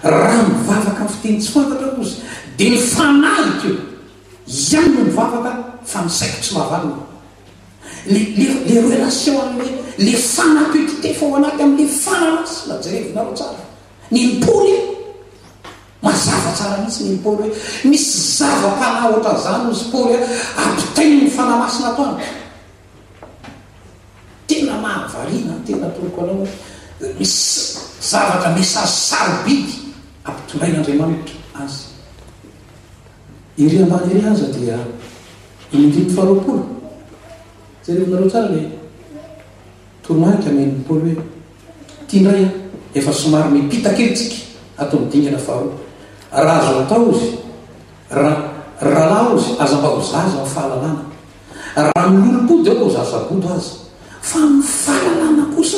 Raha mivavaka amin'ny fiteny tsy fantatra hozy dia ny fanahiko ihany no mivavaka fa ny saiko tsy mahavanona. Le le le relation an'le le fanahy mpititefa ao anaty amin'le fanahy masina jerevinareo tsara. Ny Paoly mazava tsara mihitsy ny Paoly hoe misy zava-panahy ohatran'izany hozy Paoly a, ampitain'ny fanahy masina ato amiko. Tena mahavariana an, tena atoroko anao hoe misy zavatra message sarobidy ampitondrain'Andriamanitra azy. Ery ambany ery aza dia iny andininy faharoapolo, jerevinareo tsara le toromarika amen'i Paoly hoe ity indray an, efa somary mipita kely tsika ato amin'ny dingana faharoa, raha azo atao izy, ra, rahalahy ozy, aza mba ho zaza amin'ny fahalalana. Raha ny lolompo dia aoka ho zaza bodo aza, fa amin'ny fahalalana kosa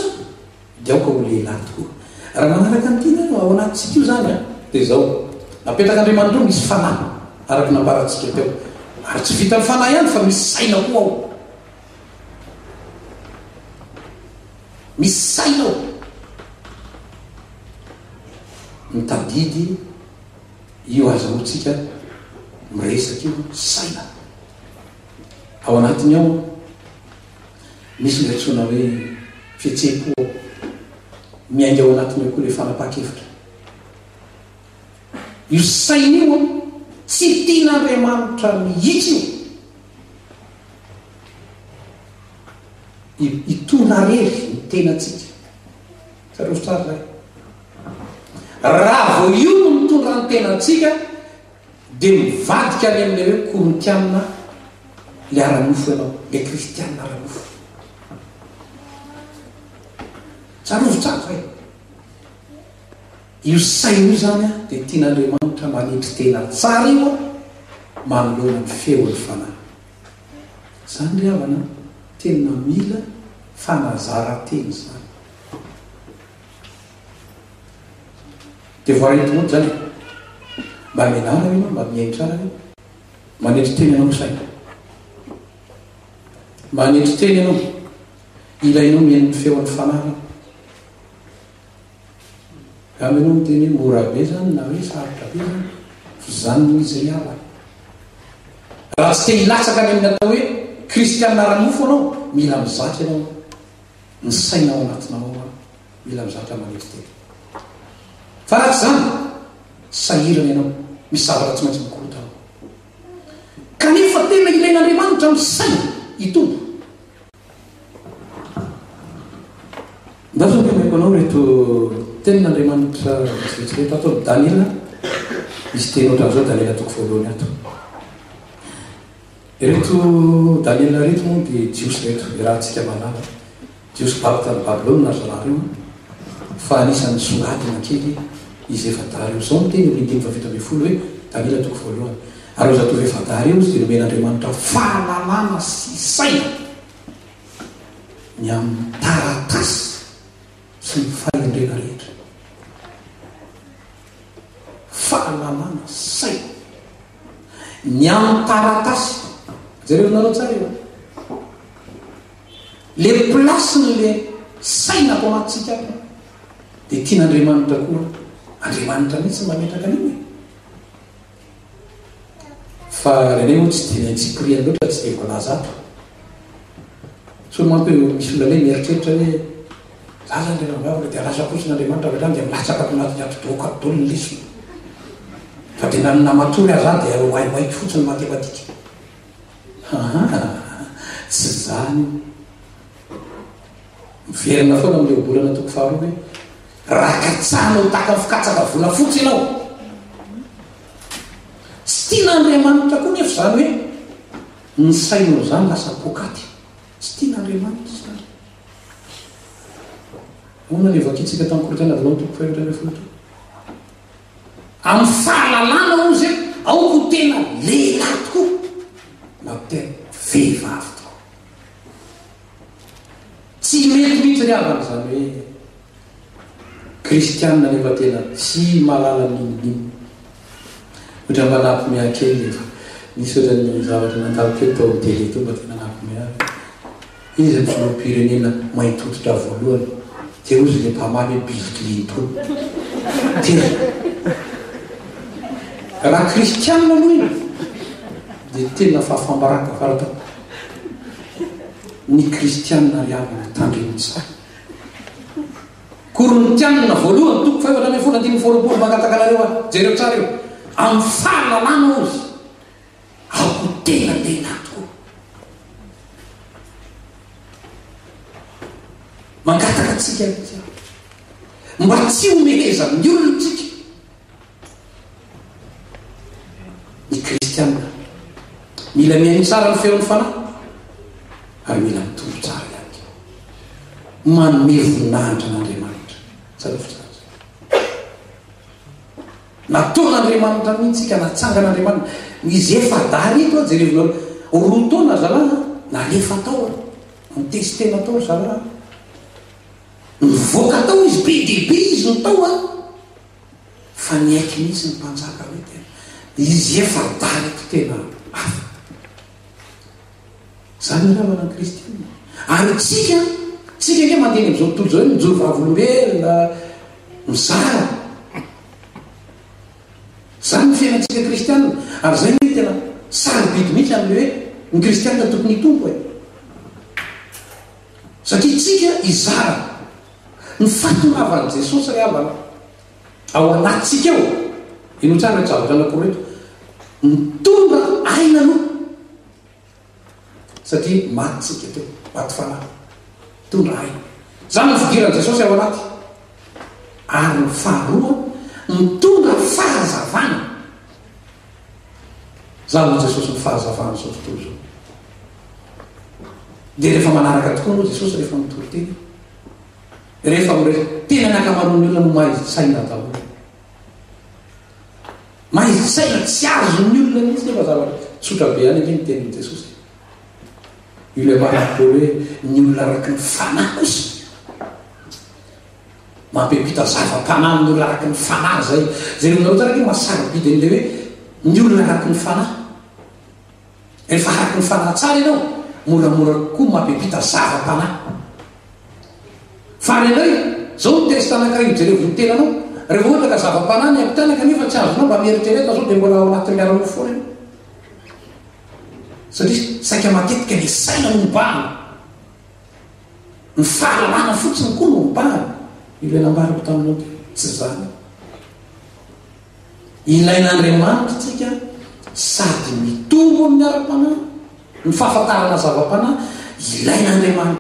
dia aoka ho lehilahy tokoa. Raha manaraka an'ity nareo, ao anatintsika io izany an, dia izao, napetrak'Andriamanitra eo misy fanahy, araka ny nambarantsika teo. Ary tsy vitan'ny fanahy ihany fa misy saina koa ao. Misy saina ao. Mitadidy io azahoantsika miresaka io, saina. Ao anatiny ao, misy ilay antsoina hoe fihetseham-po ao. Miainga ao anatiny ao koa ilay fanapahan-kevitra. Io saina io an, tsy tian'Andriamanitra mihitsy io. Hitondra rery ny tenantsika. Tsarovy tsara izay. Raha vao io no mitondra ny tenantsika, Dia mivadika any amin'ilay hoe Korintiana ilay ara-nofo ianao, ilay kristiana ara-nofo. Tsarovy tsara izay. Io saina io izany dia tian'Andriamanitra manetry tena tsara io manoloana ny feon'ny Fanahy. Izany ry havana tena mila fanazaran-tena izany. Dia voaray daholo izany e. Mba mianara ve ianao? Mba mihaino tsara ve? Manetry tena ianao saina. Manetry tena ianao. Ilainao mihaino ny feon'ny fanahy ianao. Angamba ianao miteny hoe mora be izany na hoe sarotra be izany. Fa izany no izy ry havana. Raha tsy te hilatsaka any amin'ny atao hoe kristiana ara-nofo ianao, mila mizatra ianao ny saina ao anatinao ao. Mila mizatra manetry tena. Fa raha tsy izany, sahirana ianao, misy zavatra tsy maintsy mikorontana ao. Kanefa tena ilain'Andriamanitra ny saina hitombo. Ndao zao omeko anao ireto tenin'Andriamanitra vitsivitsy ireto ato amin'ny Daniela. Misy teny ohatran'izao Daniela toko voalohany ato. Ireto Daniela ireto moa dia Jiosy ireto, iarahantsika mahalala. Jiosy babo tany Babylona ry zalahy ireo fa anisan'ny nisongadina kely izy efa-dahy ireo. Izao no teny eo amin'ny andininy faha-17 hoe, Daniela toko voalohany, Ary ireo zatovo efa-dahy ireo izy dia nomen'Andriamanitra fahalalana sy saina ny amin'ny taratasy sy ny fahendrena rehetra. Fahalalana, saina. Ny amin'ny taratasy. Jerevinareo tsara io. Le place ny le saina ato anatintsika ato dia tian'Andriamanitra koa, Andriamanitra mihitsy no mametraka an'io e. Fa renay moa tsy dia ny antsipiriany loatra tsy dia voalaza ato. Sao manko hoe misy olona hoe mieritreritra hoe za zany rehefa mivavaka dia lasa fotsiny Andriamanitra avy hatrany dia milatsaka ato anatin'ny atidohako ato daholo ny lesona. Fa dia na ny namatory aza dia oaiwaiko fotsiny matematika. Aa tsy izany io. Miverina foana amin'ilay ohabolana toko faharoa hoe raha katsahanao tahaka ny fikatsaka volafotsy ianao. Tsy tian'Andriamanitra koa nefa izany hoe ny sainao izany lasa poakaty. Tsy tian'Andriamanitra izany. Ahoana ny vakintsika tamin'ny Korintiana voalohany toko faha-14 teo? Amin'ny fahalalana hozy e, aoka ho tena lehilahy tokoa na tena vehivavy tokoa. Tsy mety mihitsy ry havana izany hoe kristianina nefa tena tsy mahalala n'inon'inona. Ohatran'ny mba nampime ahy kely nefa nisy ohatran'ny zavatra nandalo kely tao amin'ny télé teo mba tena nampime ahy. Izy no filoham-pirenena mainty hoditra voalohany. Dia hozy ilay mpamaly hoe Bill Clinton. Tena raha kristianina aloha iny dia tena fahafambaraka faratampony. Ny kristianina ry havana tandremo tsara. Korintianina voalohany toko faha-14 andininy faha-20 mangataka anareo aho. Jereo tsara io. Amin'ny fahalalana hozy. Aoka ho tena lehilahy tokoa. Mangataka antsika mihitsy aho. Mba tsy homehezan'ny olona tsika. Ny kristiana mila mihaino tsara ny feon'ny fanahy ary mila mitombo tsara ihany koa. Manome voninahitra an'Andriamanitra. Tsarovy tsara izay. Nataon'Andriamanitra mihitsy tsika, natsangan'Andriamanitra. Izy efa-dahy ireto a, jerevinareo, roa taona zalahy a, nalefa tao a, notestena tao ry zalahy a. Nivoaka tao izy, be dia be izy no tao a. Fa niaiky mihitsy ny mpanjaka hoe tena izy efa-dahy ireto tena hafa. Izany ry havana ny kristiana. Ary tsika, tsika ange mandeha eny amin'izao tontolo izao eny, mijoro vavolombelona, mizara. Izany ny fiainantsika kristiana. Ary izay no tena sarobidy mihitsy amin'ilay hoe ny kristiana tokony hitombo e. Satria tsika hizara ny fahatongavan'i Jesosy ry havana ao anatintsika ao. Henoy tsara ireto zavatra anankiroa ireto. Mitondra aina aloha. Satria maty tsika teo, maty fanahy. Mitondra aina. Izany no fidiran'i Jesosy ao anaty. Ary ny faharoa, mitondra fahazavana. Izany hoy Jesosy ny fahazavan'izao tontolo izao. Dia rehefa manaraka tokoa moa Jesosy rehefa mitory teny. Rehefa miresaka, tena ny ankamaroan'ny olona no mahay saina daholo. Mahay saina tsy azon'ny olona mihitsy nefa zavatra tsotra be ihany ange ny tenin'i Jesosy e. Io ilay ambaran'i Paoly hoe ny olona araky ny fanahy kosa mampiampita zava-panahy amin'ny olona araky ny fanahy izay. Jerenareo tsara ange maha-sarobidy an'ilay hoe ny olona araky ny fanahy. Rehefa araky ny fanahy tsara ianao, moramora kokoa mampiampita zava-panahy. Fa indraindray, zao ny test anankiray mijerevo ny tenanao, rehefa ohatra ka zava-panahy ny ampitaina kanefa tsy azonao, mba mieritrereta zao dia mbola ao anatin'ny ara-nofo foana ianao. Satria saika matetika ny saina no mibahana. Ny fahalalana fotsiny koa no mibahana. Ilay nambarako taminao teo, tsy izany. Ilain'Andriamanitra isika sady mitombo amin'ny ara-panahy, ny fahafantarana zava-panahy, ilain'Andriamanitra.